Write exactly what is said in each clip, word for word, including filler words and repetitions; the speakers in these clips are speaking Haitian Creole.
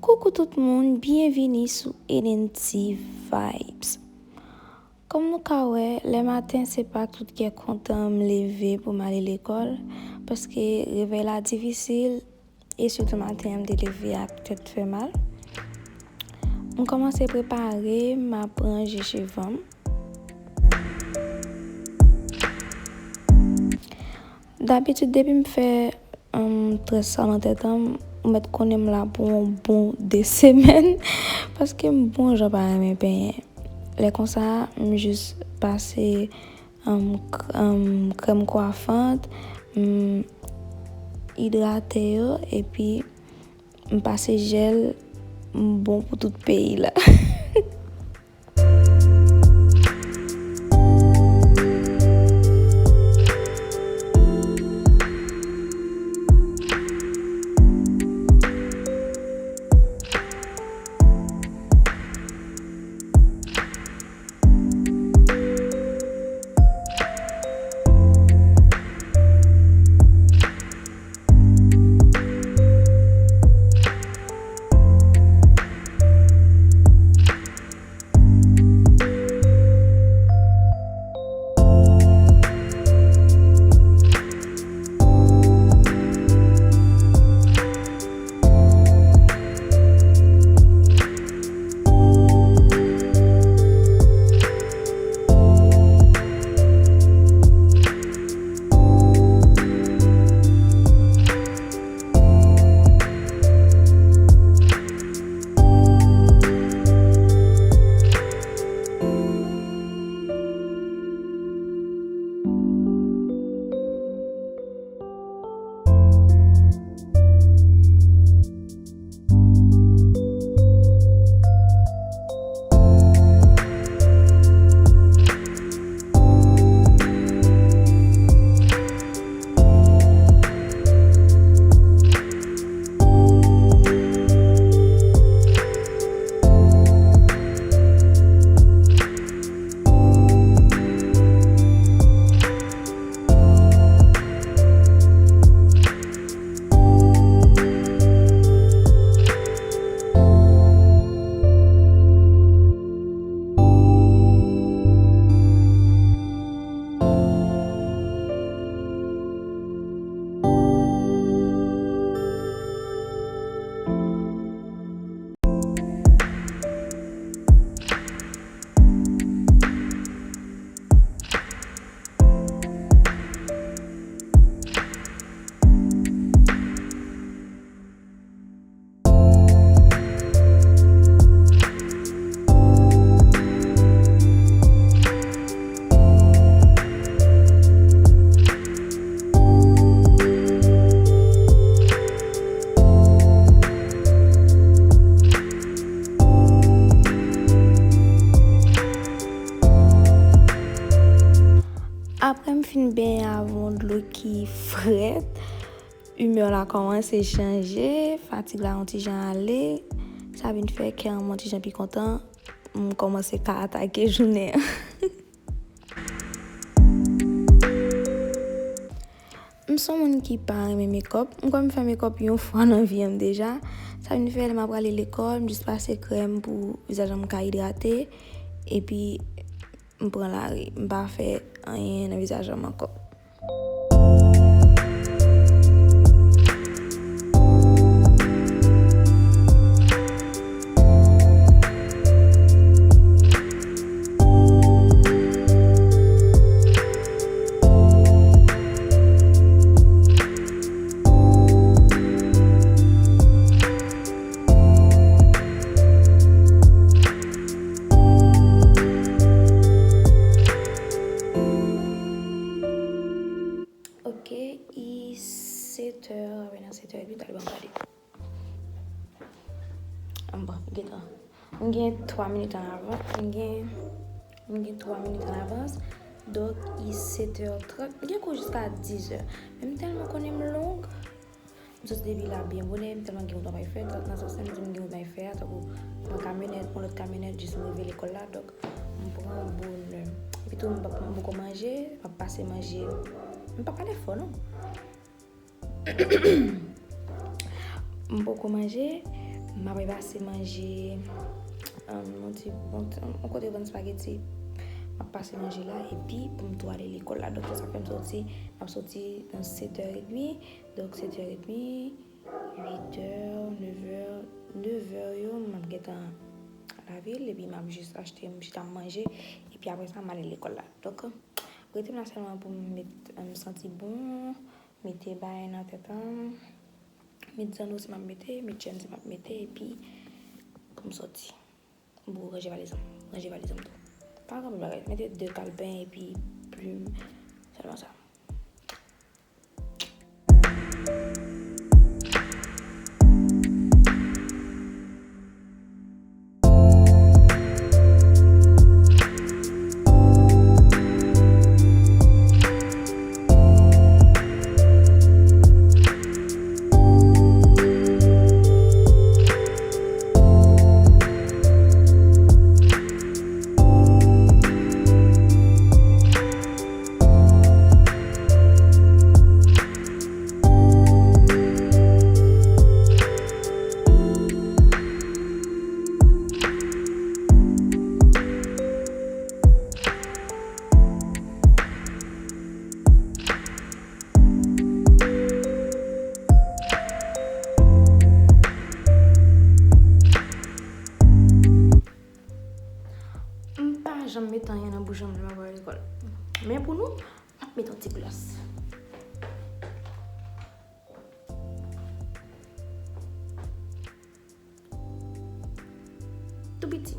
Koukou tout moun, byenvini sou N N T Vibes. Kòm nou ka wè, lè maten se pa ak tout kè kontan m leve pou m ale lekòl, paske revèy la difisil, e sitou maten an m te leve ak tèt fè mal. M kòmanse prepare, m ap ranje cheve m. Dabitid, depi m fè, um, très sa nan tèt an, ou mèt konnen m la pou yon bon de semèn, paske m bon jan pa renmen penyen. Lè konsa, m jis pase, um, k-, um, krèm kwafant, m idrate yo, epi m pase jèl, m bon pou tout peyi la. Apre m fin benyen avè yon dlo ki frèt, imè la kòmanse chanje, fatig la yon ti jan ale, sa vin fè kè an mwen yon ti jan pi kontan, m kòmanse ka atake jounen an. M se yon moun ki pa renmen makeup. M kwè m fè makeup yon fwa nan vi an m deja. Sa vin fè lè m ap prale lekòl, m jis pase krèm pou vizaj an m ka idrate. Epi, m pran lari. M pa fè anyen nan vizaj an m ankò. Ok, i sèt è, apre nan sèt è epi, talè ban m gade. Bon, gentan. M gen twa minit an avans. M gen, m gen twa minit an avans. Donk, i sèt è trant. M gen kou jiska diz è. Men m tèlman konnen m long. M soti depi la byen bonè. M tèlman gen wout m ap fè. Nan sans, m di m gen wout m ap fè a. Tankou pran kamyonèt, pran lòt kamyonèt, jis m rive lekòl la. Donk, m pran bonè. Epi tou, m p ap, m poko manje. M ap pase manje. M pa pale fò, non. M poko manje, M ap pase manje, um, yon ti, yon, yon kote yo vann spaghetti. M ap pase manje la, epi pou m tou ale lekòl la. Donk, sa fè m soti, m ap soti nan sèt è edmi. Donk, sèt è edmi, uit è, nèf è, nèf è yo, m ap gentan lavil, epi m ap jis achte, m chita m manje, epi apre sa, m ale lekòl la. Donk, rete m la sèlman pou m met, m santi bon, mete bagay nan tèt an, met zanno si m ap mete, met chèn si m ap mete, epi pou m soti. Bon, ranje valiz lan. Ranje valiz lan tou. Pa gen anpil bagay. Mete de kalpen epi plim. Sèlman sa. M pa janm met anyen nan bouch an m lè m ap al lekòl. Men pou nou, m ap met yon ti glas. Tou piti.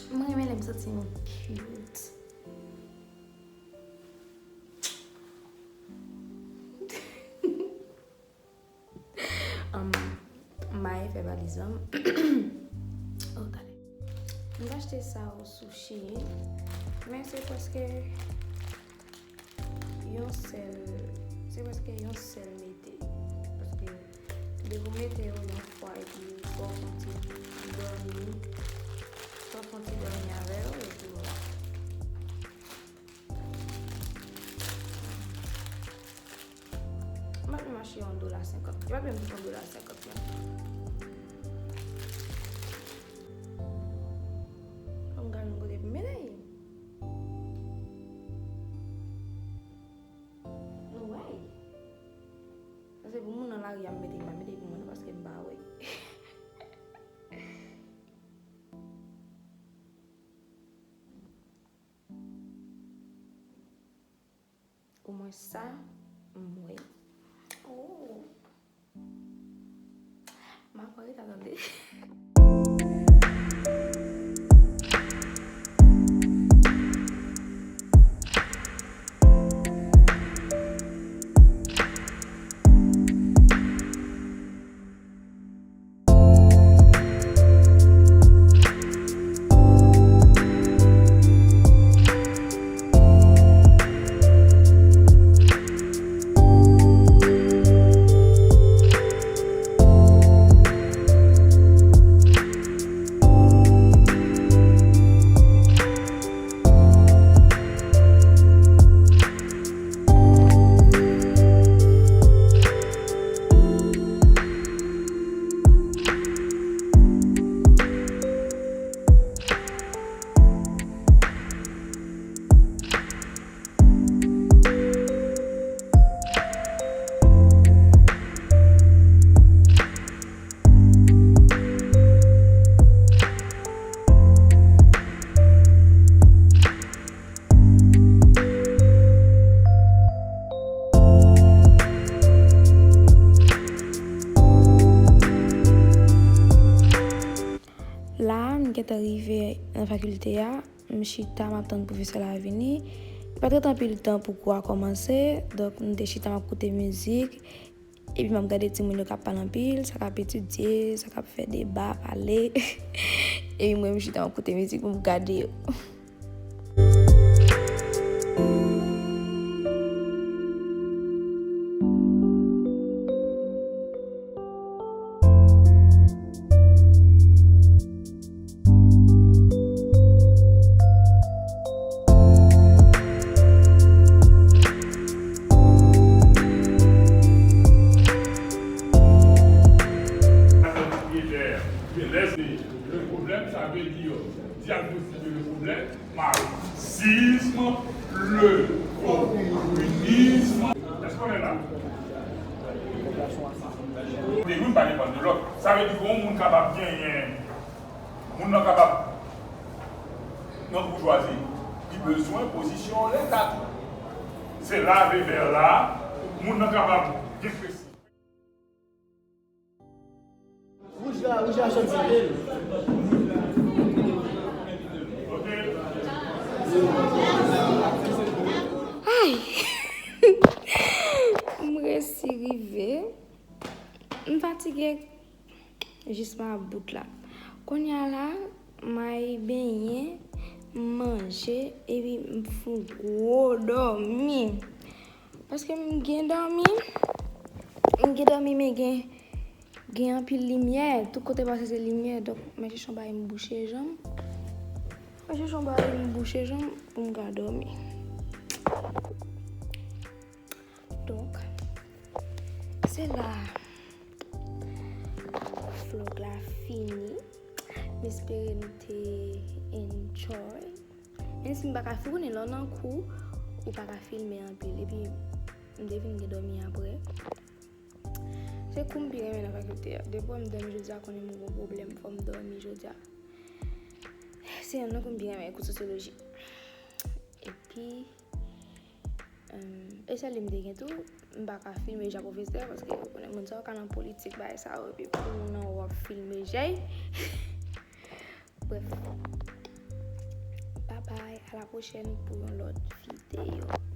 Mwen renmen lè m santi m cute. Um, m pa fè valiz lan. Oh, tande. M t achte sa o sou Shein, men se prèske yon sèl, se prèske yon sèl mete. Paske depi w mete yo yon fwa epi fò w fè yon ti dòmi, fò w fè yon ti dòmi avè yo, epi vwala. M ap menm achte yon dola senkant. Yo ap menm yon dola senkant menm. Fò m gade yon kote pou m mete l. Nou wè. Sa se pou moun nan lari a m mete, m pa mete pou moun nan paske m pa wè. Omwen sa, m wè. Oh. M ap rete a tande. La, m gentan rive nan fakilte a. M chita, m ap tann pwofesè la vini. Li pa t ret anpil tan pou kou a kòmanse, donk m te chita, m ap koute mizik. Epi m ap gade timoun yo k ap pale anpil, sa k ap etidye, sa k ap fè deba, pale. Epi mwen, m chita, m ap koute mizik, m ap gade yo. Ça veut dire diagnostiquer le problème, marxisme, le communisme. Èske w la? De youn pa depann de lòt. Sa vle di ke yon moun kapab genyen, moun nan kapab nan boujwazi, li bezwen pozisyon Leta tou. Se la, vè la, moun nan kapab gen presi. Wouj la, wouj la chanti byen. Ay! M resi rive. M fatige jis mabout la. Kounye a la, m al benyen, m manje, epi m fon gwo dòmi. Paske m gen dòmi, m gen dòmi, men gen, gen anpil limyè, tout kote pase se limyè, donk mwen chèche yon bagay m bouche jan m. Mwen chèche yon bagay m bouche jan m pou m ka dòmi. Donk, se la vlog la fini. M espere nou te enjoy. Menm si m pa ka filme, lè w nan kou, ou pa ka filme anpil. Epi, m te vin gen dòmi apre. Se kou m pi renmen nan fakilte a. Depi w wè m dòmi jodi a, konnen m gon pwoblèm, fò m dòmi jodi a. Se youn nan kou m pi renmen, kou sosyoloji. Epi, e sèl li m te gen tou, m pa ka filme jan pwofesè, paske ou konnen moun sa yo ka nan politik, bagay sa yo, epi pou moun nan w ap filme jay. Bref. Bye bye, à la prochaine pou yon lòt videyo.